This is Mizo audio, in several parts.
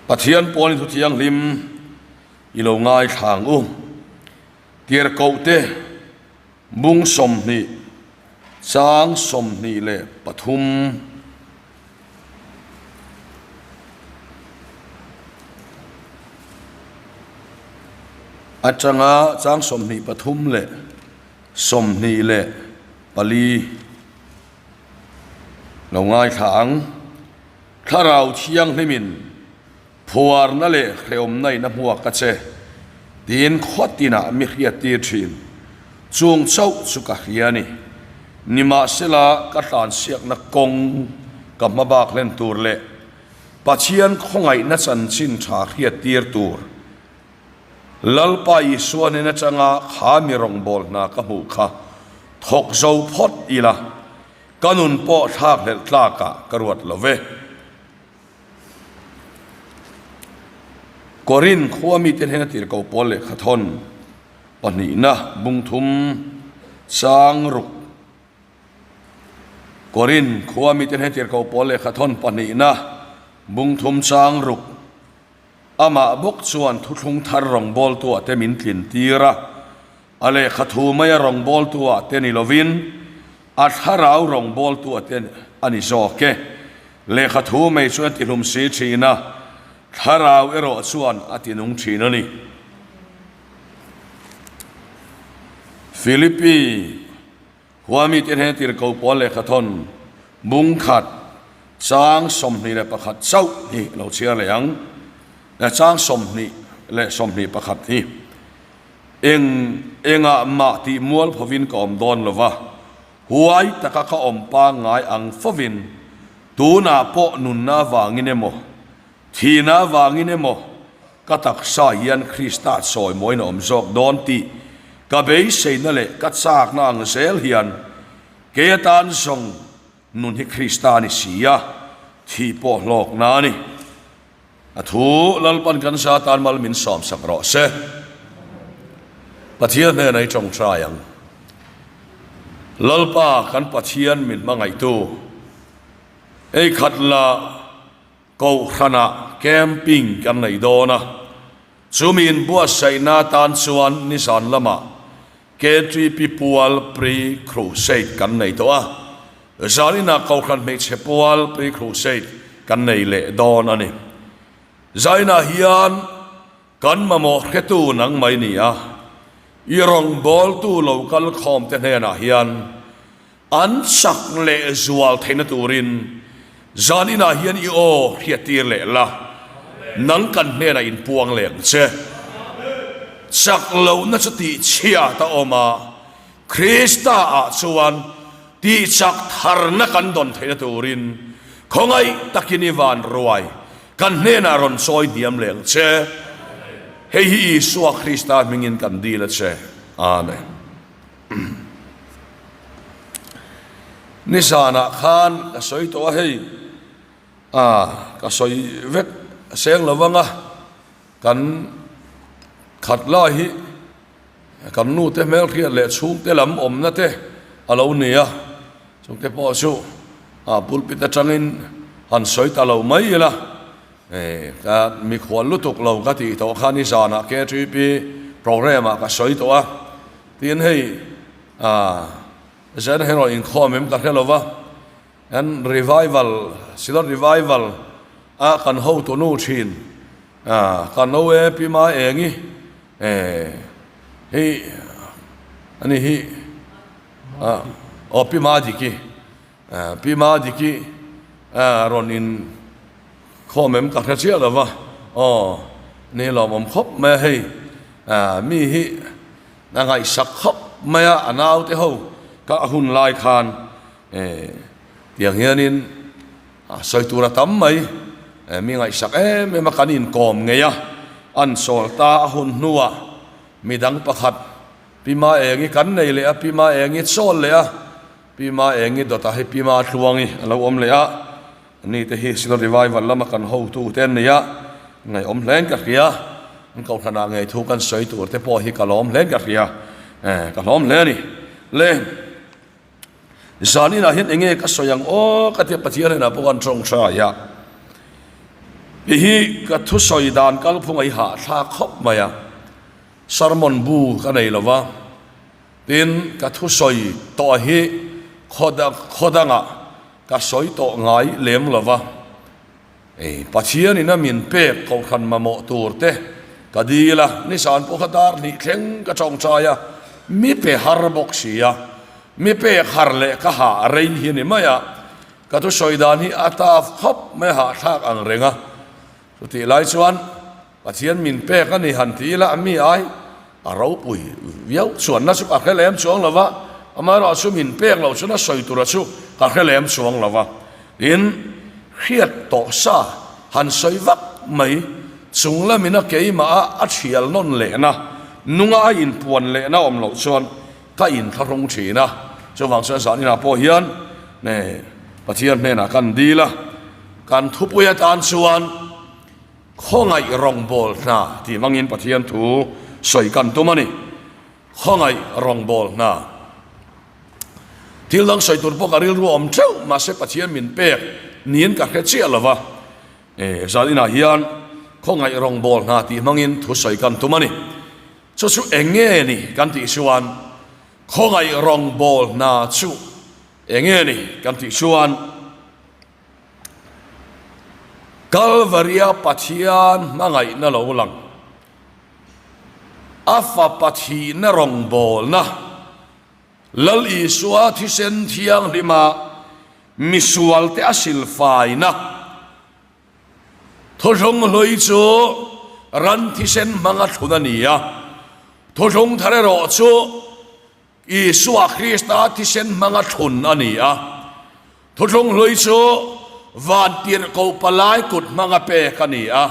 Pathian pawlin thu thianghlim i lo ngaithla ang u. Tirhkohte bung 20, chang 23. Atanga chang 23 leh 24 lo ngaithla ang. Thlarau Thianghlimin phuarna leh hrehawmna in a hmuak a che tiin khaw tinah mi hriattir thin. Chung chauh chu ka hria a ni. Nimahsela ka tlansiakna kawng ka hma bak hlen tur leh Pathian khawngaihna chanchin tha hriattir tur Lalpa Isua hnen atanga kha mi rawngbâwl hna ka hmuh kha thawk zo phawt ila, ka nun pawh thlak hlelh tlakah ka ruat lo ve. Korin khua mite hnena tirhkoh pawl lehkhathawn pahnihna bung thum chang ruk Korin khua mite hnena tirhkoh pawl lehkhathawn pahnihna bung thum chang ruk Amah bawk chuan thuthlung thar rawngbawltuah te min tlin tir a, a lehkha thu maia rawngbawltuah te ni lovin a thlarau rawngbawltuah te a ni zawk e. Lehkha thu mai chuan a tihlum si thin a, thlarau erawh chuan a tinung thin a ni. Philippi. Huami te hnen tirhkoh pawl lehkhathawn bung khat chang 21 chauh hi lo chhiar leh ang. Chang 20 le 21 hi eng engah mah tih mual phovin ka awm dawn lo va, huai taka ka awm pangngai ang fovin tunah pawh nunna vangin emaw, thihna vangin emaw Ka taksa hian Krista sawimawiin a awm zawk dawn tih ka beiseina leh ka chakna ang zel hian kei atan zawng nun hi Krista a ni si a, thih pawh hlawkna a ni. A thu Lalpan kan sa tan mal min sawmsak rawh se. Pathian hnenah i tawngtai ang. Lalpa kan Pathian min hmangaihtu, ei khat la, Kohhranah camping kan nei dawn a, chumi inbuatsaihna atan chuan nizan lamah KTP pual pre-crusade kan nei tawh a, zaninah Kohhran hmeichhe pual pre-crusade kan nei leh dawn a ni. Zainah hian kan mamawh hretu nang mai ni a, i rawngbawltu lo kal khawmte hnenah hian An chak leh zual theihna turin zan inah hian i aw hriattir leh la, nang kan hnenah inpuang leh ang che. Chak lohna chu tihchhiat a awm a, Krista ah chuan tihchak tharna kan dawn theihna turin khawngaih takin i van ruai kan hnenah rawn chawi hniam leh ang che. Hei hi Isua Krista hmingin kan dil a che. Amen. Nizanah khan ka sawi tawh a hei, ah ka sawi vek seng lo vang a, kan khat lai hi kan nu te hmelhriat leh chhungte lam awmna te a lo ni a, chungte pawh chu ah pulpit atangin han sawi ta lo mai ila, ka mikhual lutuk lo ka tih tawh kha nizanah KTP programme ah ka sawi tawh a. Tin hei ah zan erawh inkhawm em ka hre lo va, kan revival Synod revival a kan hotu nu thin ah ka no e pi ma engi eh hei ani hi ah aw pi ma diki ah pi ma diki ah rawn in khawm em ka hre chiah lo va aw ni lawmawm khawp mai a hei ah mi hi A ngaihsak khawp mai a, a naute ho ka a hun lai khan eh tiang hianin a sawi tur a tam mai, eh mi ngaihsak em em a kan inkawm ngei a, an sawl ta a hun hnuah midang pakhat Pi Ma Engi kan nei leh a, Pi Ma Engi chawl leh a, Pi Ma Engi dawtah hi Pi Ma Tluangi a lo awm leh a, Ni te hi Synod Revival lama kan hotu te an ni a, ngaihawm hlein ka hria. An kohhranah ngei thu kan sawi tur te pawh hi ka lawm hlein ka hria. Eh, ka hlawm hle a ni. Le, zan inah hian enge ka sawi ang aw ka tia Pathian hnenah pawh kan tawngtai a. Hei hi ka thusawi dan kalphung a i hahthlak khawp mai a, sermon bu ka nei lo va, tin ka thusawi tawh hi khaw dangah ka sawi tawh ngai lem lo va. Ei, Pathianin a min pek kohhran mamawh tur te ka dil a, nisan pawh kha dar hnih thleng ka tawngtai a, mi pe har bawk si a, mi pek har leh ka hah rei hi a ni mai a, ka thusawi dan hi a taf khawp mai a hahthlak ang reng a, chutih lai chuan Pathian min pek a ni han ti ila mi ai a ropui viau chuanna chu ka hre lem chuang lo va, amaherawh chu min pek loh chuan a sawi tura chu ka hre lem chuang lo va, tin hriat tawh sa han sawi vak mai chung lamin a keimah a a thial nawn lehna nunga a inpuan lehna awm loh chuan ka inthlahrung thin a, chuvang chuan zan inah pawh hian Pathian hnenah kan dil a, kan thupui atan chuan. Khawngaih rawngbâwl hna tih hmangin Pathian thu sawi kan tum a ni. Khawngaih rawngbâwl hna. Thil dang sawi tur pawh ka rilru a awm theuh, mahse Pathian min pek niin ka hre chiah lo va. Zan inah hian khawngaih rawngbâwl hna tih hmangin thu sawi kan tum a ni. Chu chu eng nge ni kan tih chuan khawngaih rawngbâwl hna chu eng nge ni kan tih chuan, Kalvaria Pathian hmangaihna lo lang, a Fapa thihna rawngbawlna, Lal Isua thisen thianghlima misualte a silfaina, Thuthlung hlui chu ran thisen hmanga thlun a ni a, thuthlung thar erawh chu Isua Krista thisen hmanga thlun a ni a, thuthlung hlui chu vantirhkoh palai kut hmanga pek a ni a.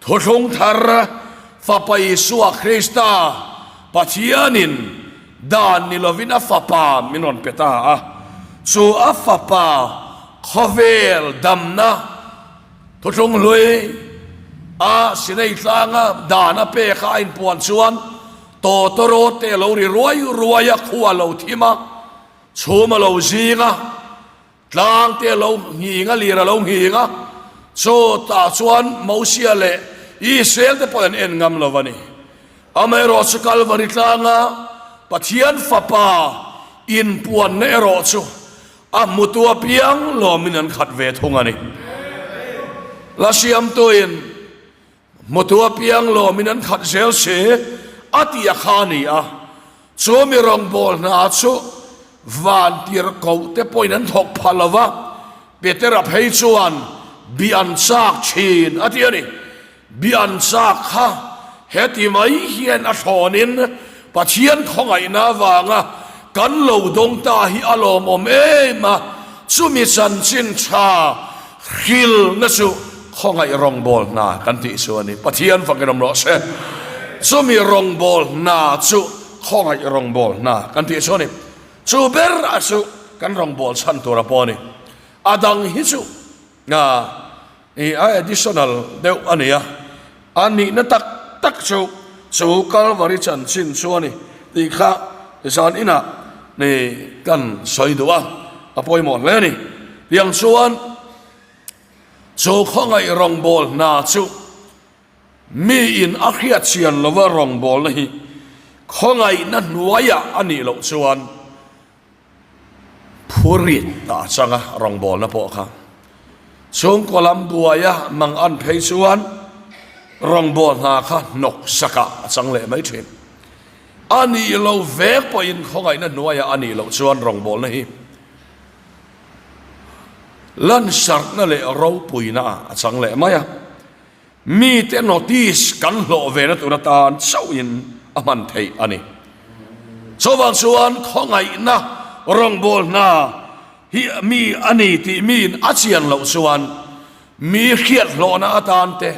Thuthlung thar Fapa Isua Krista Pathianin dan ni lovin a Fapa min rawn pe ta a, chu a Fapa khawvel damna thuthlung hlui a Sinai tlanga dan a pek a a inpuan chuan Tawtawrawt te a lo ri ruai ruai a, khu a lo thim a, chhum a lo zing a, tlang te a lo nghing a, lir a lo nghing a, chutah chuan Mosia leh Israel te pawh an en ngam lo a ni. Amaherawh chu Kalvari tlanga Pathian Fapa inpuanna erawh chu a hmutu apiang lawmin an khat ve thung a ni. La siamtuin Hmutu apiang lawmin an khat zel si a tih a kha a ni a, chu mi rawngbâwl hna chu vantirhkoh te pawhin an thawk phah lo va, Petera phei chuan bi an châk ṭhin a ti a ni. Bi an châk kha heti mai hian a thlawnin Pathian khawngaihna avanga kan lo dawng ta hi a lawmawm em a, chumi chanchin tha hrilna chu khawngaih rawngbâwl hna kan tih chu a ni. Pathian fakin awm rawh se. Chumi rawngbâwl hna chu khawngaih rawngbâwl hna kan tih chu a ni. Chu ber a chu kan rawngbâwl chhan tura pawh a ni. A dang hi chu I a additional deuh a ni a, a nihna tak tak chu chu Kalvari chanchin chu a ni tih kha zan inah ni kan sawi duh a, a pawimawh hle a ni. Tiang chuan chu khawngaih rawngbâwl hna chu miin a hriatchian lova rawngbâwlna hi khawngaihna hnuaiah a nih loh chuan Phurit a chang a, rawngbawlna pawh kha chhungkaw lam buaia mang an phei chuan rawngbâwl hna kha hnawk sakah a chang leh mai thin. A nih lo vek pawhin khawngaihna hnuaiah a nih loh chuan rawngbawlna hi lansarhna leh ropuina ah a chang leh mai a. Mite notice kan hlawh ve na tur atan chauhin a hman theih a ni. Chuvang chuan khawngaihna rawngbâwl hna hi mi a ni tih miin a chian loh chuan mi hriat hlawhna atan te,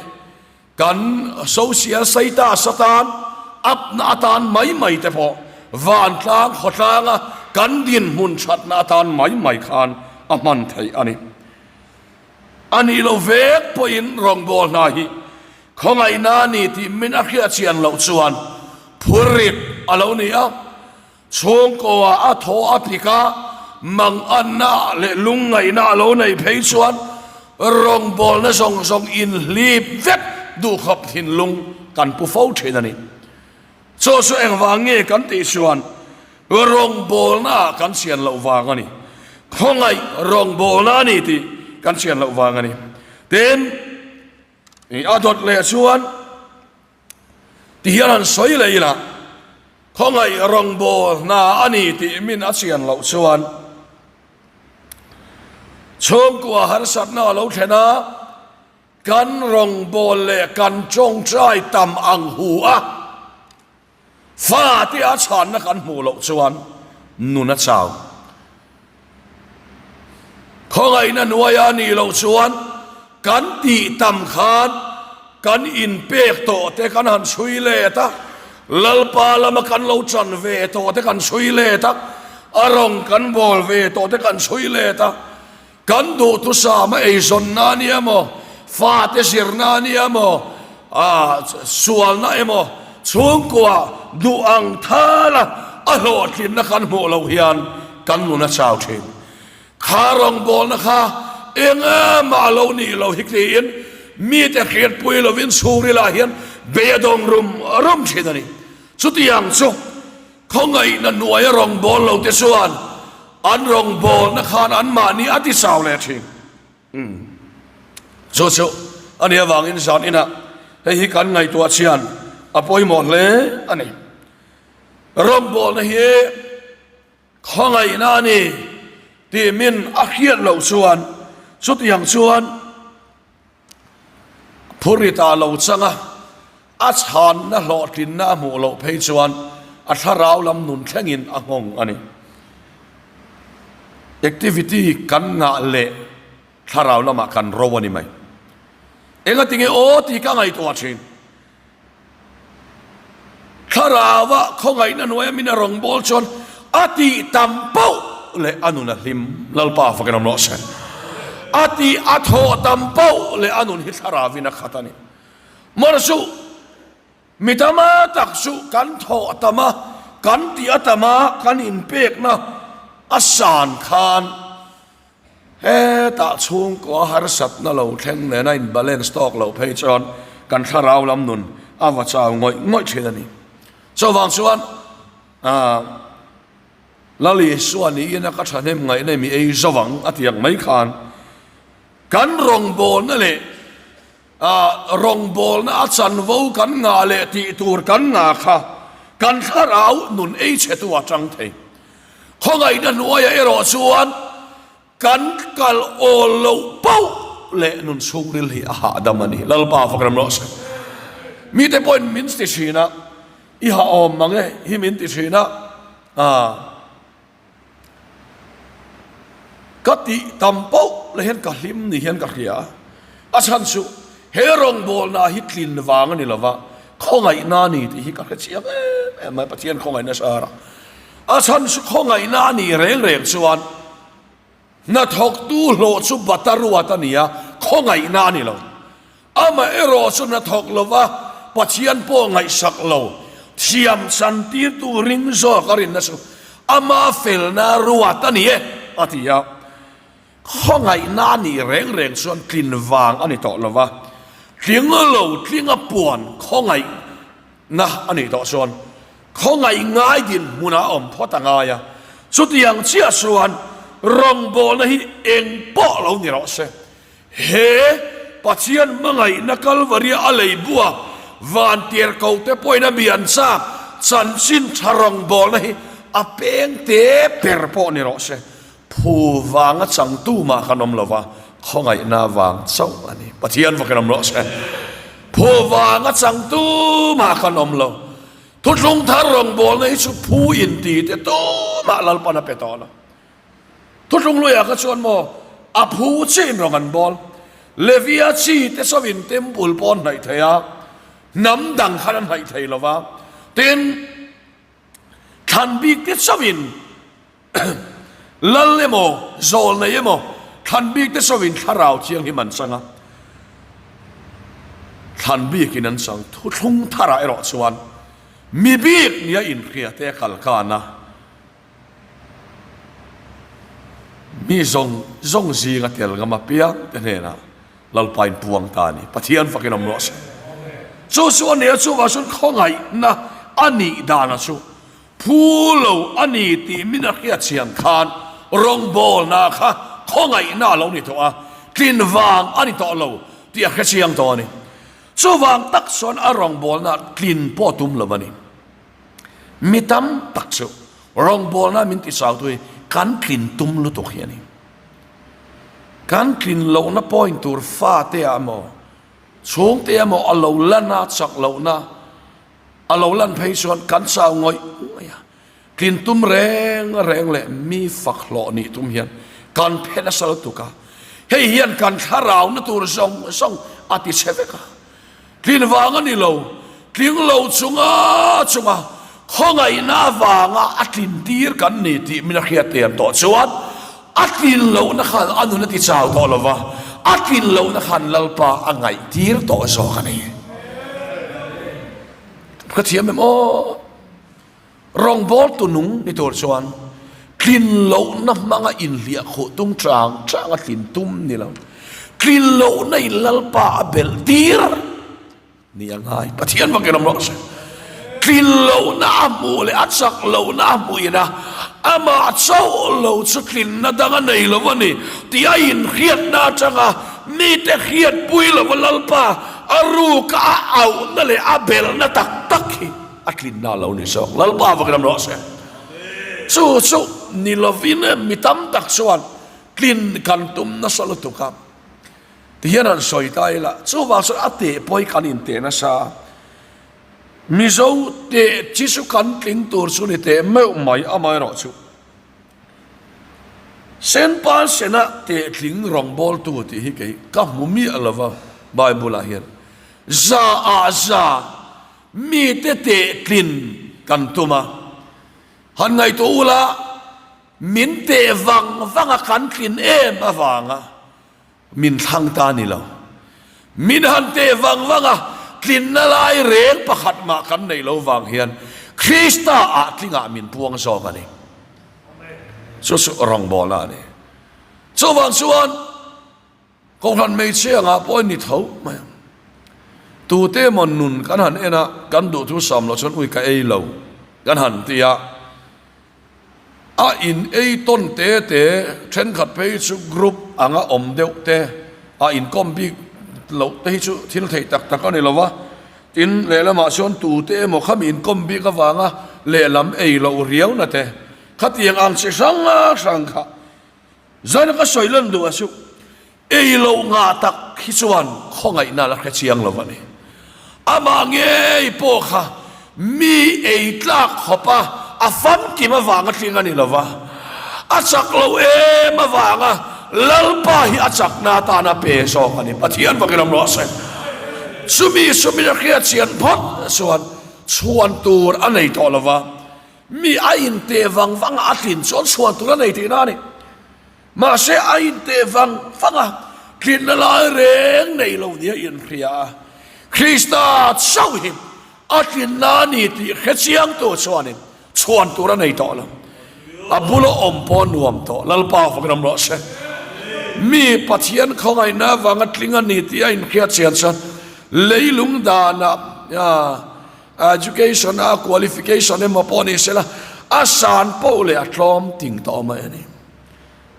kan social status atan, up na atan mai mai te pawh vantlang khawtlanga kan dinhmun thatna atan mai mai khan a hman theih a ni. A nih loh vek pawhin rawngbâwl hna hi khawngaihna a ni tih min a hriat chian loh chuan phurrit a lo ni a, chhungkaw-ah a thaw a pik a, manganna leh lungngaihna a lo neih phei chuan. Rawngbawlna zawng zawng inhlip vek duhkhawp thinlung kan pu fo thin a ni. Chu chu engvang nge kan tih chuan rawngbawlna ah kan chian loh vang a ni. Khawngaih rawngbawlna a ni tih kan chian loh vang a ni. Tin, a dawt leh chuan ti hian han sawi leh ila, khawngaih rawngbawlna a ni tih min a chian loh chuan chhungkua harsatna a lo thlen a, Kan rawngbâwl leh kan ṭawngṭai tam ang hu a, fate a chhanna kan hmuh loh chuan nun a chau. Khawngaihna hnuaia a nih loh chuan kan tih tam khan kan inpek tawh te kan han chhui let a, Lalpa lama kan lo ṭan ve tawh te kan chhui let a, a rawng kan bawl ve tawh te kan chhui let a, Kan duhthusam a eizawnna a ni emaw, fate zirna a ni emaw, sualna emaw, chhungkua duh ang thala a hlawhtlinna kan hmuh loh hian kan nun a chau thin. Kha rawngbawlna kha eng emah a lo nih loh hi tiin mite hriatpui lovin chhungrilah hian bei a dawng rum rum thin a ni. Chutiang chu Khawngaihna hnuaia rawngbâwl lote chuan an rawngbâwlna khân anmahni a tisau leh ṭhîn. Chu chu a nih avângin zân inah hei hi kan ngaihtuah chian a pawimawh hle a ni. Rawngbâwlna hi khawngaihna a ni tih min a hriat loh chuan chutiang chuan Phurit ah lo chang a, a chhanna hlawhtlinna a hmuh loh phei chuan a thlarau lam nun thlengin a nghawng a ni. Activity kan ngah leh thlarau lamah kan ro a ni mai. Engatinge aw tih ka ngaihtuah thin. Thlarauah khawngaihna hnuaia min a rawngbâwl chuan a tih tam poh leh a nun a hlim. Lalpa fakin awm rawh se. A tih a thawh tam poh leh a nun hi thlarauvin a khat a ni. Mawr suh, mi tama tak chu kan thawh tam a, kan tih a tam a, kan inpekna a san khan, Hetah chhungkaw harsatna lo thleng nena in balance tawk loh phei chuan kan thlarau lam nun a va chau ngawih ngawih thin a ni. Chuvang chuan Lal Isua niin a ka thahnem ngaihna mi ei zo ang a ti ang mai khan kan rawngbawlna leh rawngbawlna a chanvo kan ngah leh tih tur kan ngah kha kan thlarau nun ei chhetu a tang thei. Khawngaihna hnuaiah erawh chuan kan kal awl loh poh leh nun chhungril hi a hahdam a ni. Lalpa fak ram rawh se. Mite pawhin min ti thin a, i hah awm mang e hi min ti thin a, aa ka tih tam poh leh hian ka hlim ni hian ka hria a. A chhan chu he rawngbawlna hi tlin vang a ni lova, khawngaihna a ni tih hi ka hre chiang em em mai, Pathian khawngaihna sara. A chhan chu khawngaihna a nih reng reng chuan hnathawktu hlawh chu bata ruat a ni a, khawngaihna a ni lo. Amaherawh chu hnathawk lova Pathian pawh ngaihsak lo, thiam chantirtu ring zawk a rinna chu ama felna ruat a ni e, a ti a. Khawngaihna a nih reng reng chuan tlin vang a ni tawh lo va, tling lo tlinga puan khawngaihna a nih tawh chuan khawngaih ngai dinhmunah a awm phawt a ngai a. Chutiang chiah chuan rawngbawlna hi eng pawh lo ni rawh se. He Pathian hmangaihna Kalvaria a lei bua vantirhkohte pawhin a mi an chak chanchin tha rawngbawlna hi a peng te ber pawh ni rawh se. Phu vanga changtu mah kan awm lova, khawngaihna vang chauh a ni. Pathian vakin awm rawh se. Phu vanga changtu mah kan awm lo. Thuthlung thar rawngbawlna hi chu phu inti te tumah Lalpan a pe tawh lo. Thuthlung luiah kha chuan maw a phu chiin rawng an bawl. Levia chi te chauhin temple pawh an hnaih thei a, hnam dang khan an hnaih thei lova. Tin, thlan bik te chauhin Lal emaw, zawl nei emaw, thlan bik te sawiin thlarau thianghlim an chang a, thlan bikin an chang. Thuthlung tharah erawh chuan mi bik nia inhria te a kal kan a, mi zawng zawng zinga tel ngam apiang te hnenah. Lalpa in puang ta a ni. Pathian fakin awm rawh se. Chu chu a nia chuvah chuan khawngaihna a nih dana chu phu lo a ni tih min a hriat chian khan rawngbawlna kha khawngaihna a lo ni tawh a, tlin vang a ni tawh lo tih a hre chiang tawh a ni. Chuvang tak chuan a rawngbawlna tlin pawh tum lo a ni. Mi tam tak chu rawngbawlna min tichautu hi kan tlin tum lutuk hi a ni. Kan tlin lohna point tur fate ah emaw, chhungte emaw a lo lan a, chak lohna a lo lan phei chuan kan chau ngawih ngawih a. Tlin tum reng reng leh mi fak hlawh nih tum hian kan phe nasa lutuk a. Hei hian kan thlarauna tur zawng zawng a ti chhe vek a. Tlin vang a ni lo, tling lo chunga chunga khawngaihna avanga a tlin tir kan ni tih min a hriat tiam tawh chuan a tlin lohna khan a nun a ti chau tawh lo va, a tlin lohna khan Lalpa a ngaih tir tawh zawk a ni. Ka thiam em aw? Rawngbawltu nung ni tur chuan tlin lohna hmanga inhliah khuh tum chang changa tlin tum ni lo. Tlin lohna in Lalpa a belh tir ni a ngai. Pathian vakin awm rawh se. Tlin lohna a hmuh leh a chak lohna a hmuh ina amah chauh lo chu tlinna dang a nei lo a ni tih a inhriatna atanga mite hriatpui lova Lalpa a ruka a auhna leh a belhna tak tak hi A tlinna lo ni zawk. Lalpa vakin am rawh se. Chu chu ni lovin mi tam tak chuan tlin kan tum nasa lutuk a. Tihian han sawi ta ila, chuvang chuan a teh pawh hi kan inteh nasa. Mizo teh chi chu kan tling tur chu ni teh meuh mai amaherawhchu. Senpan sena teh tling rawngbawltu tih hi kei ka hmu miah lova Bible ah hian. Za ah za. Mite teh tlin kan tum a, han ngaihtuah ula, min teh vang vang a kan tlin em avanga min thlang ta ni lo. Min han teh vang vang a, tlinna lai reng pakhat mah kan neih lo vang hian Krista ah tlingah min puang zawk a ni. Chu chu rawngbawlna a ni. Chuvang chuan Kohhran hmeichhia angah pawh a ni tho mai ang. Tute emaw nun kan han en a, kan duhthu sam loh chuan ui ka ei lo kan han ti a. A in ei tawn te te thenkhat phei chu group anga awm deuh te, a inkawm bik loh te hi chu thil theih tak tak a ni lo va. Tin, lehlamah chuan tute emaw khami inkawm bik avanga lehlam ei loh riauna te, khatiang ang chi hrang hrang kha Zaina ka sawi lan duh a chu ei loh ngah tak hi chuan khawngaihna la hre chiang lo a ni. Amah ngei pawh kha mi ei tlak khawp a, a famkim avanga tling a ni lo va, a chak lo em avanga Lalpa hi a chakna atana pe zawk a ni. Pathian vakin awm rawh se. Chumi chumi a hriat chian phawt chuan chhuan tur a nei tawh lo va. Mi a inteh vang vang a, a tlin chuan chhuan tur a nei tihna a ni. Mahse a inteh vang vang a, tlinna lai reng nei lo nia inhria a, Krista chauh hi a tlinna a ni tih hre chiangtu chuanin chhuan tur a nei tawh lo. A bula awm pawh a nuam tawh. Lalpa fakin awm rawh se. Mi Pathian khawngaihna avanga tling a ni tih a inhriat chian chuan leilung danah Education a qualification emaw pawh ni sela a san poh leh a tlawm ting tawh mai a ni.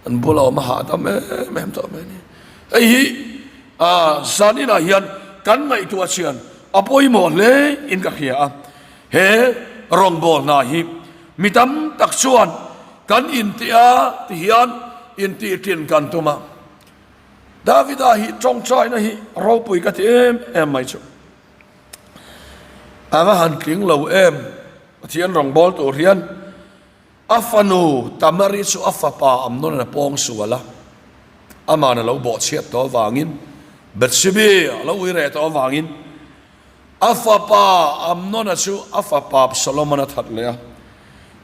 An bula awm a hahdam em em tawh mai a ni. Hei hi zan inah hian kan ngaihtuah chian a pawimawh hle in ka hria a. He rawngbâwl hna hi mi tam tak chuan kan intih a ti hian intihtlin kan tum a. Davida hi tawngtaina hi ropui ka ti em em mai chu. A va han tling lo em? Pathian rawngbâwl tur hian a fanu Tamari chu a fapa Amnon a pawng sual a, ama'n a lo bawhchhiat tawh avangin, Bethsebi a lo ui reh tawh avangin a fapa Amnona chu a fapa Absalom-an a that leh a.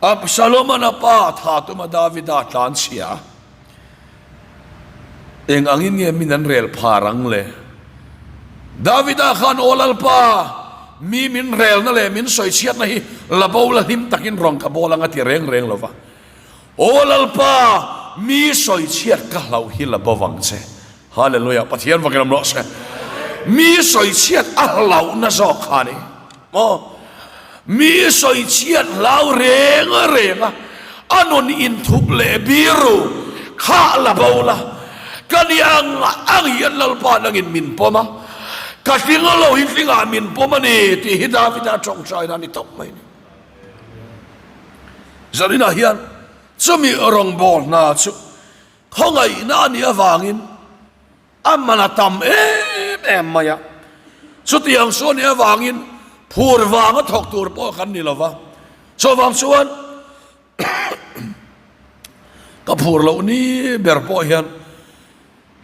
Absalom-an a pa tha tuma Davida tlanchhia a. Eng angin nge min an rel phar ang le? Davida khan, Aw Lalpa, mi min relna leh min sawichhiatna hi la bo la hlim takin rawn ka bawl ang a ti reng reng lo va. Aw Lalpa, mi sawichhiat ka hlauh hi la bo vang che. Hallelujah, Pathian vakin awm rawh se. Mi sawichhiat a hlauhna zawk kha a ni. Maw? Mi sawichhiat hlau reng reng a, a nun inthup leh biru kha la bo la, ka ni ang ang hian Lalpa nangin min pawm a, ka tling lo hi tlingah min pawm a ni tih hi Davida tawngtaina a ni tawp mai a ni. Zaninah hian chumi rawngbâwl hna chu Khawngaihna a nih avangin a man a tam em em mai a, chutiang chu a nih avangin phur vanga thawk tur pawh kan ni lo va, chuvang chuan ka phur loh ni ber pawh hian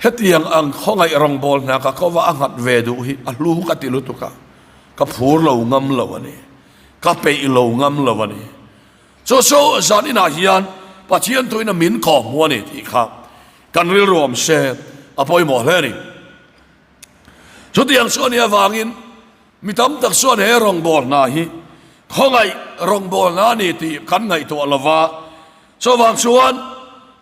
hetiang ang khawngaih rawngbâwl hna ka ko va a nghat ve duh hi a hlu ka ti lutuk a, ka phur lo ngam lo a ni, ka peih lo ngam lo a ni. Chu chu zan inah hian Pathian tuina min kawh hmu a ni tih kha kan rilru awm se a pawimawh hle a ni. Chutiang chu a nih avangin mi tam tak chuan he rawngbâwl hna hi khawngaih rawngbâwl hna a ni tih kan ngaihtuah lo va, chuvang chuan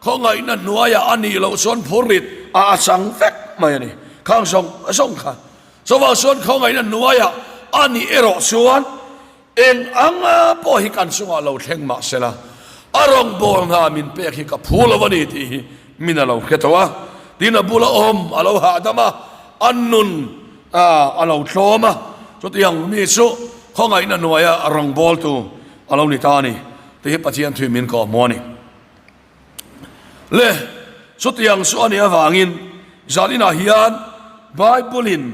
khawngaihna hnuaiah a nih loh chuan phurrit a a chang vek mai a ni. Khang zawng zawng kha chuvang chuan khawngaihna hnuaiah a nih erawh chuan Eng anga pawh hi kan chungah lo thleng mah sela, a rawngbâwl hna min pek hi ka phu lo a ni tih hi min a lo hre tawh a. Tin, a bula awm a lo hahdam a, a nun a lo tlawm a, chutiang mi chu khawngaihna hnuaia rawngbâwltu a lo ni ta a ni tih hi Pathian thui min kawhhmuh a ni. Le, chutiang chu a nih avangin zaninah hian Bible-in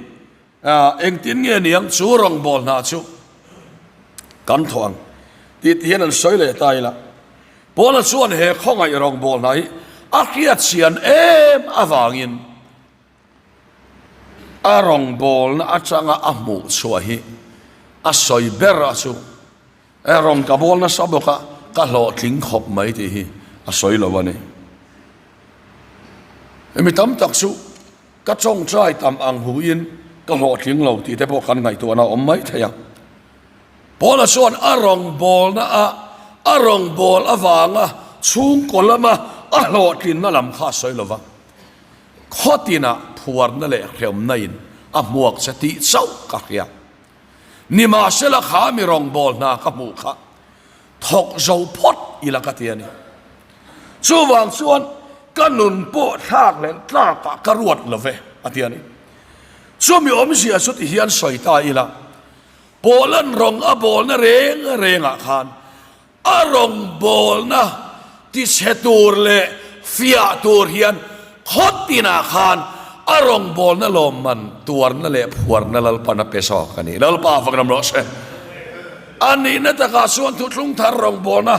Engtin nge niang chu rawngbâwl hna chu kan thawh ang tih ti hian an sawi leh ta ila. Paula chuan he khawngaih rawngbâwl hna hi a hriatchhian em avangin a rawngbâwlna atanga a hmuh chhuah hi a sawi ber a chu rawng ka bâwl nasa bawk a, ka hlawhtling khawp mai tih hi a sawi lo a ni. Mi tam tak chu Ka tawngtai tam ang huin ka hlawhtling lo tih te pawh kan ngaihtuahna a awm mai thei a. Paula chuan a rawngbawlna a a rawngbâwl avanga chhungkaw lama a hlawhtlinna lam kha a sawi lo va, Khaw tinah phuarna leh hremna in a hmuak che tih chauh ka hria. Nimahsela kha mi rawngbâwl hna ka hmuh kha Thawk zo phawt ila ka ti a ni. Chuvang chuan ka nun pawh thlak leh tlakah ka ruat lo ve a ti a ni. Chumi awmzia chu ti hian sawi ta ila, Pawlan rawng a bawlna reng rengah khan a rawng bawlna tichhe tur leh fiah tur hian khaw tinah khan a rawngbawlna lawmman tuarna leh phuarna Lalpan a pe zawk a ni. Lalpa fak ram rawh se. A nihna takah chuan thuthlung thar rawngbawlna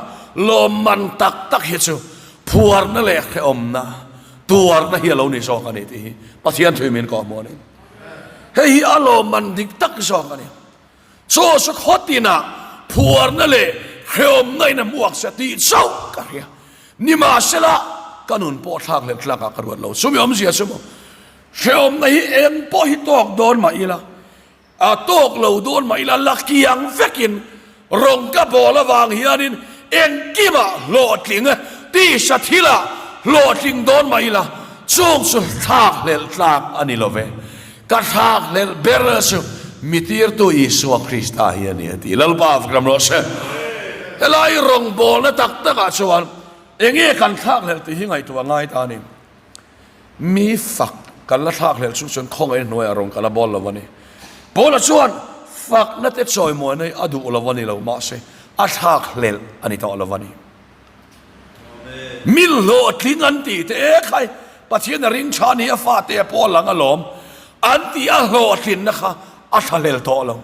lawmman tak tak hi chu phuarna leh hrehawmna tuarna hi a lo ni zawk a ni tih hi Pathian thui min kawhhmuh a ni. Hei hi a lawmman dik tak zawk a ni. Chaw chu khaw tinah phuarna leh hrehawmna in a hmuak se tih chauh ka hria. Nimahsela, ka nun pawh thlak leh tlakah ka ruat lo. Chumi awmzia chu maw, hrehawmna hi eng pawh hi tawk dawn mah ila, a tawk lo dawn mah ila, la kiang vekin Rawng ka bawl avang hianin engkimah hlawhtling tisa thilah hlawhtling dawn mah ila, chung chu thlakhlelh tlak a ni lo ve. Ka thlakhlelh ber chu mi tirtu Isua Krista hi a ni a ti. Lalpa fak ram rawh se. Helai rawngbawlna tak takah chuan enge kan thlakhlelh tih hi ngaihtuah ngai ta a ni. Mi fak kan la thlak hlel chung chuan khawngaih hnuaiah rawn kal a bawl lo a ni. Paula chuan fakna te chawimawi hi a duh lo a ni lo, mahse a thlak hlelh a ni tawh lo a ni. Mi hlawhtling an tih te e khai, Pathian a ring tha ni a fate a pawh lang alawm an tih a hlawhtlinna kha a thlahlel tawh lo.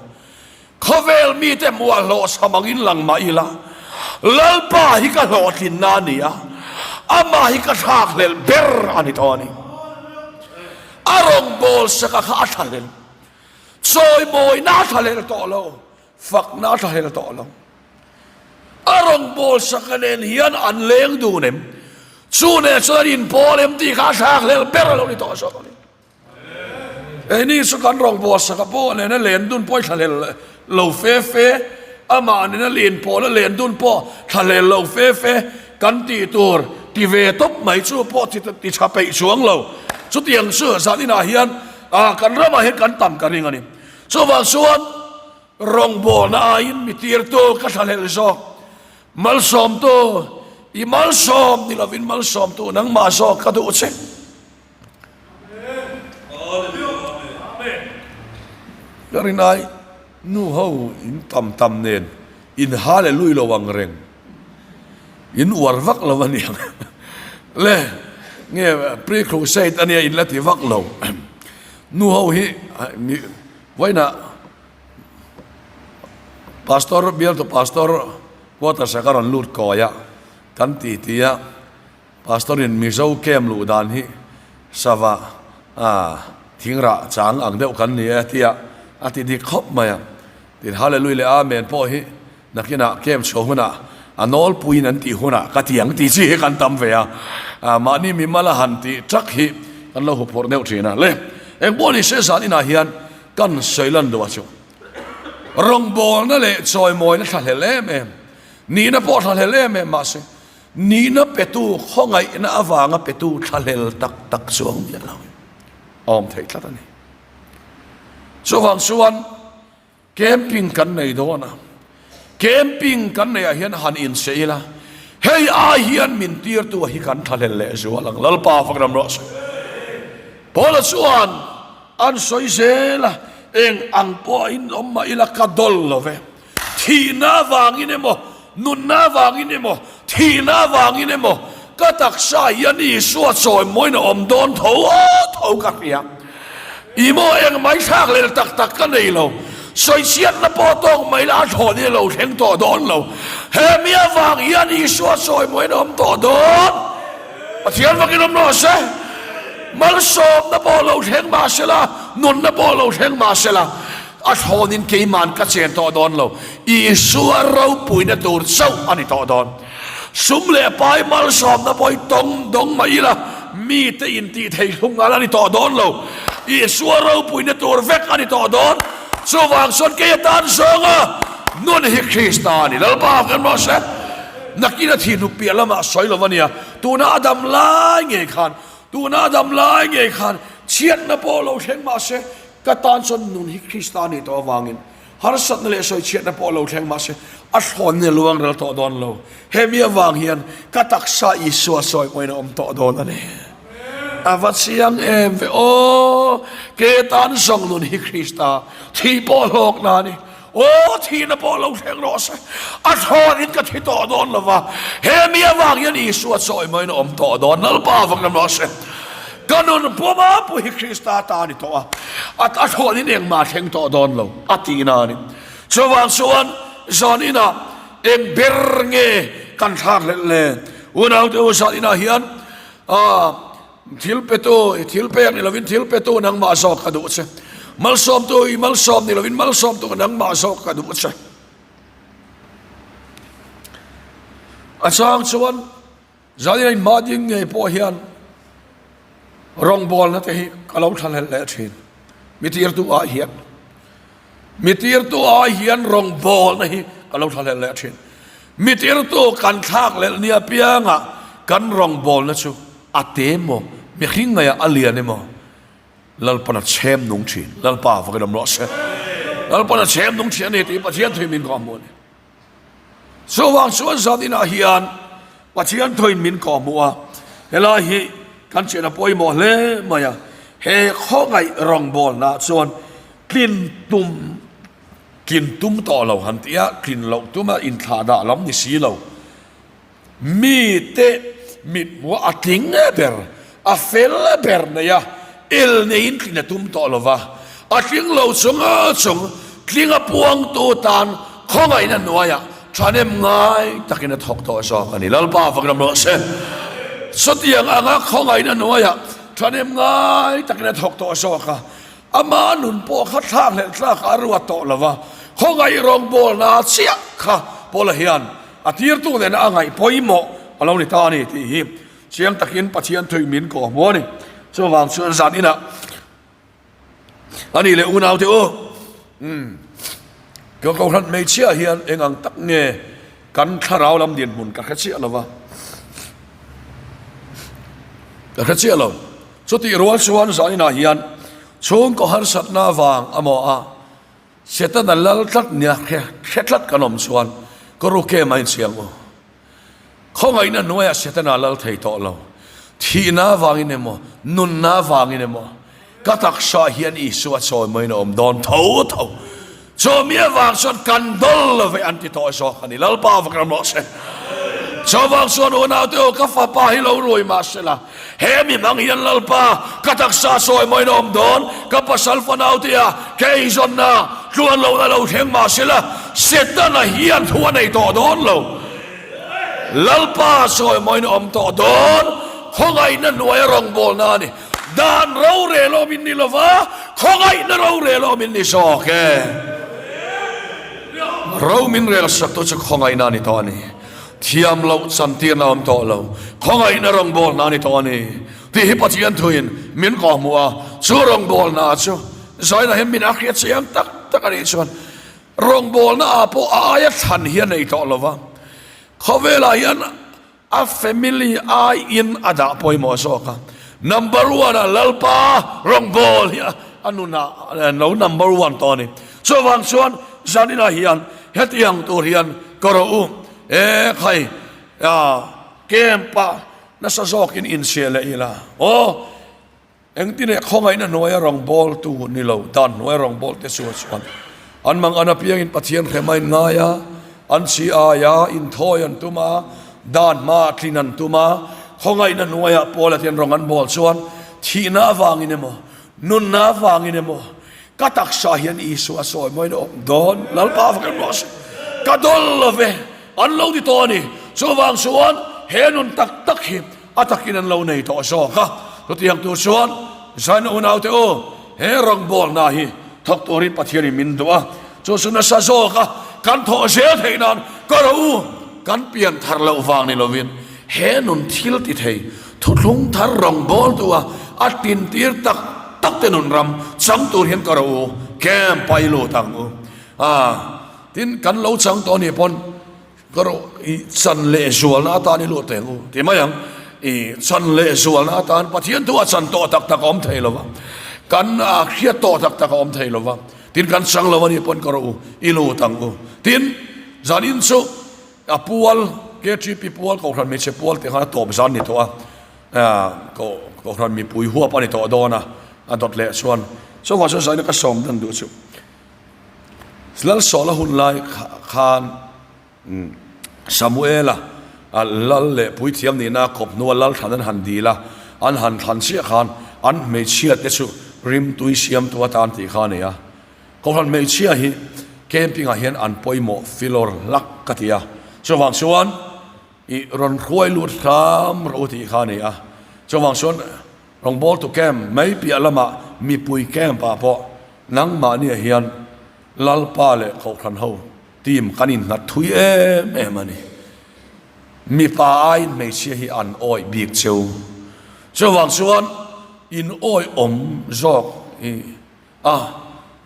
Khawvel mite hmuah hlawhchham angin lang mah ila, Lalpa hi ka hlawhtlinna a ni a, amah hi ka thlakhlelh ber a ni tawh a ni. A rawngbâwl saka kha a thlahlel, chawimawina a thlahlel tawh lo, fakna a thlahlel tawh lo. A rawngbâwl saka nen hian an leng dun em? Chu nen chuan an inpawl em tih kha a thlakhlelh ber a lo ni tawh zawk a ni. Keini chu kan rawngbâwl saka pawh nena len dun pawh i thlahlel lo fe fe, amah nena len pawhna len dun pawh thlahlel lo fe fe kan tih tur ti ve tawp mai chu pawh ti tha peih chuang lo. Chutiang chu zan inah hian kan ramah hian kan tam ka ring a ni. Chuvang chuan rawngbawlna aiin mi tirtu ka thlahlel zawk. Malsawmtu, i malsawm ni lovin malsawmtu nangmah zawk ka duh che. Ka rinai nu ho in tam tam nen in hallelui lo ang reng. In uar vak lo a niang le nge pre crusade a nia in la ti vak lo. Nu ho hi vawiinah pastor bialtu pastor quarters ah ka rawn lut kawi a kan ti ti a. Pastor in Mizo camp luh dan hi sava thingrah chang ang deuh kan ni e tia a ti dik khawp mai a. Tin Hallelujah leh Amen pawh hi nakinah camp chhuah hunah a nawlpuiin an tih hunah ka ti ang tih chi hi kan tam ve a. Mahni mimal a han tih tak hi kan lo huphurh deuh thin a. Le engpawh ni se zan inah hian kan sawi lan duh a chu. Rawngbawlna leh chawimawina thlahlel em em, nihna pawh thlahlel em em mahse Nihna petu khawngaihna avanga petu thlahlel tak tak chuang miah lo in a awm theih tlat a ni. Chuvang chuan camping kan nei dawn a, camping kan neih ah hian han inse ila, hei ai hian min tirtu hi kan thlahlel leh zual ang, Lalpa fak ram rawh se. Paula chuan an sawi zel a, eng ang pawh in awm mah ila ka dawl lo ve. Thihna avangin emaw, nunna avangin emaw, thihna avangin emaw, ka taksa hian Isua chawimawiin a awm dawn tho tho ka hria. I maw eng mai thlak lel tak tak ka nei lo. Sawichhiatna pawh tawk mai la a thlawhni a lo thleng tawh dawn lo. He mi avang hian Isua chawimawiin a awm tawh dawn. Pathian vakin awm rawh se. Malsawmna pawh lo thleng mah sela, nunna pawh lo thleng mah sela, A thlawnin keiman ka chen tawh dawn lo, Isua ropuina tur chauh a ni tawh dawn. Sum leh pai malsawmna pawh hi tawng dawng mah ila, mite intih thei hlung ngal a ni tawh dawn lo. Isua ropuina tur vek a ni tawh dawn. Chuvang chuan kei atan zawnga nun hi Krista a ni. Lalpa kan rawh se. Nakin a thih hnuk piah lamah sawi lo a nia, tuna a dam lai ngei khan, tuna a dam lai ngei khan chhiatna pawh lo thleng mah se, Ka tan chuan nun hi Krista a nih tawh avangin harsatna leh sawichhiatna pawh lo thleng mah se a thlawnna luang rel tawh dawn lo. Hemi avang hian ka taksa Isua sawi pawhin a awm tawh dawn a ni. A va chiang em ve aw! Ke tan zawng nun hi Krista thih pawh hlawkna a ni. Aw, thihna pawh lo thleng rawh se, a thlawnin ka thi tawh dawn lo va, hemi avang hian Isua chawi maiin a awm tawh dawn, Lalpa avang lam rawh se. Ka nun puma pu hi Krista ta a ni tawh a, a thlawnin engmah a thleng tawh dawn lo, a tihna a ni. Chuvang chuan zan inah eng ber nge kan thlak hlelh le? Unaute u, zan inah hian Thil petu, i thil pek ni lovin thil petu nangmah zawk ka duh che. Malsawmtu, i malsawm ni lovin malsawmtu nangmah zawk ka duh che. A chang chuan Zalina inmah ding ngei pawh hian rawngbawlna te hi ka lo thlahlel leh thin. Mi tirtu ah hian Mi tirtu ai hian rawngbawlna hi ka lo thlahlel leh thin. Mi tirtu kan thlak leh nia piangah kan rawngbawlna chu a te maw, mihring ngaiah a lian emaw, Lalpan a chhem nung thin. Lalpa vakin awm rawh se. Lalpan a chhem nung thin a ni tih Pathian thuin min kawhhmuh a ni. Chuvang chuan zan inah hian Pathian thuin min kawhhmuh a, helai hi kan chian a pawimawh hle mai a, he khawngaih rawngbawlnaah chuan tlin tum tlin tum tawh lo han tih a, tlin loh tuma inthlahdah lam ni si lo. Mite mithmuh a tling ber, a fel ber nei a, el neiin tlin a tum tawh lo va, a tling lo chung chung tling a puangtu tan khawngaihna hnuaiah thahnem ngai takin a thawk tawh zawk a ni. Lalpa fak ram rawh se. Chutiang anga khawngaihna hnuaiah thahnem ngai takin a thawk tawh zawk a, Ama nun pawh kha thlakhlelh tlak a ruat tawh lo va, khawngaih rawngbawlna chiah kha Paula hian a tirtu nena a ngaih pawimawh a lo ni ta a ni tih hi chiang takin Pathian thuih min kawhhmuh a ni. Chuvang chuan zan inah a nih leh unaute u, umm, ka kohhran hmeichhia hian eng ang tak nge kan thlarau lam dinhmun ka hre chiah lo va, ka hre chiah lo. Chutih rual chuan zaninah hian chhungkaw harsatna avang amaw a Setana lal tlat nia hre tlat kan awm chuan ka ru kem a inchiang u. Khawngaihna hnuaiah Setana lal thei tawh lo. Thihna avangin emaw, nunna avangin emaw, ka taksa hian Isua chawimawiin a awm dawn tho tho. Chawmi avang chuan kan dawl lo ve an ti tawh zawk a ni. Lalpa vak ram rawh se. Chuvang chuan unaute aw ka fapa hi lo rui mah sela, he mi hmang hian Lalpa ka taksa chawimawiin a awm dawn, ka pasal fanautea ka eizawnna tluan lohna lo thleng mah sela, Setana hian thu a nei tawh dawn lo. Lalpa chawimawiin a awm tawh dawn, khawngaihna hnuaia rawngbawlna a ni. Dan rorel awm in ni lova, khawngaihna rorel awm in ni zawk e. Ro min rel sak tu chu khawngaihna a ni tawh a ni. Thiam loh chantirna awm tawh lo, khawngaihna rawngbawlna a ni tawh a ni. Tih hi Pathian thuin min kawhhmuh a, chu rawngbawlna chu Zaina hian min a hriat chiang tak tak a nih chuan rawngbawlna ah pawh a aia thlan hi a nei tawh lova, khawvelah hian A family aiin a dah pawimawh zawk a, number one a Lalpa rawngbâwl hi a nunah lo number one tawh a ni. Chuvang chuan zaninah hian hetiang tur hian ka rawh u, e khai camp-ah nasa zawkin inchhiah leh ila aw. Engtin nge khawngaihna hnuaia rawngbawltu ni lo, dan hnuaia rawngbawlte chu a chuan an mang an apiangin Pathian hrem a inngai a, an chi aia inthawi an tum a, dan hmaa tlin an tum a, khawngaihna hnuaia Paula ten rawng an bawl chuan thihna avangin emaw, nunna avangin emaw, ka taksa hian Isua sawi mawiin a awm dawn, Lalpa va kan rawh se, ka dawl lo ve, an lo ti tawh a ni. Chuvang chuan he nun tak tak hi A takin an lo nei tawh zawk a, chutiang tur chuan Zaina unaute u, he rawngbawlna hi thawk turin Pathianin min duh a, chu chu nasa zawk a kan thawh zel theih nan ka ro u, kan pian thar loh vang ni lovin he nun thil ti thei thuthlung thar rawngbawltu a a tintir tak tak te nun ram chang tur hian ka ro u, camp a i lut ang u. A, tin kan lo chang tawh anih pawn Ka rawh i chan leh zualna atan i luah teng u ti mai ang. I chan leh zualna atan Pathian thu a chan tawh tak tak a awm thei lo va, kan hriat tawh tak tak a awm thei lo va, tin kan chang lo a nih pawn ka rawh u i lut ang u. Tin, zanin chu a pual KTP pual Kohhran hmeichhe pual tih khan a tawp zan ni tawh a, Kohhran mipui huap a ni tawh dawn a, a dawt leh chuan chuvang chuan zaina ka sawm dan duh chu. Lalsawla hun lai khan Samuela lal leh puithiam nihna a kawp hnua lal thlan an han dil a, an han thlan chiah khan an hmeichhia te chu rimtui siamtu atan tih kha a nei a. Kohhran hmeichhia hi camping ah hian an pawimawh filawr hlak ka ti a, chuvang chuan i rawn hruai lut hram rawh u tih kha a nei a, chuvang chuan Rawngbawltu camp mai piah lamah mipui camp ah pawh nangmahniah hian Lalpa leh Kohhran ho team kan innghat thui em em a ni. Mipa aiin hmeichhia hi an awih bik cheu. Chuvang chuan in awih awm zawk i A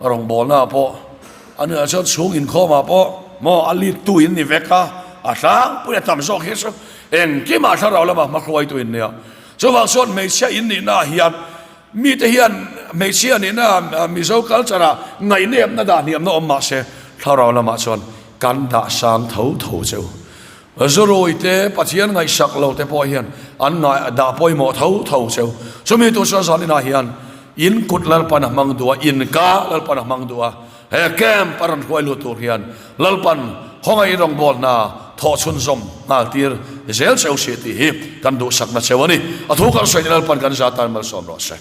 rawngbawlna ah pawh a nuih chuan chhung inkhawm ah pawh maw a lead tu in ni vek a, a tlangpui a tam zawk hi chu engkimah thlarau lamah hmahruaitu in nia. Chuvang chuan hmeichhia in nihna ah hian mite hian hmeichhia nihna Mizo culture ah ngaihnepna dah hniamna awm mah se thlarau lamah chuan kan dah sang tho tho cheu. Zurui te, Pathian ngaihsak lo te pawh hian an ngai dah pawimawh tho tho cheu. Chumi tur chuan zaninah hian in kut Lalpan a hmang duh a, in ka Lalpan a hmang duh a, he camp a rawn hruai lut tur hian Lalpan khawngaih rawngbawl hna thawh chhunzawm nghal tir zel cheu si tih hi kan duhsakna cheu a ni. A thu kan sawi ni Lalpan kan za tan malsawm rawh se.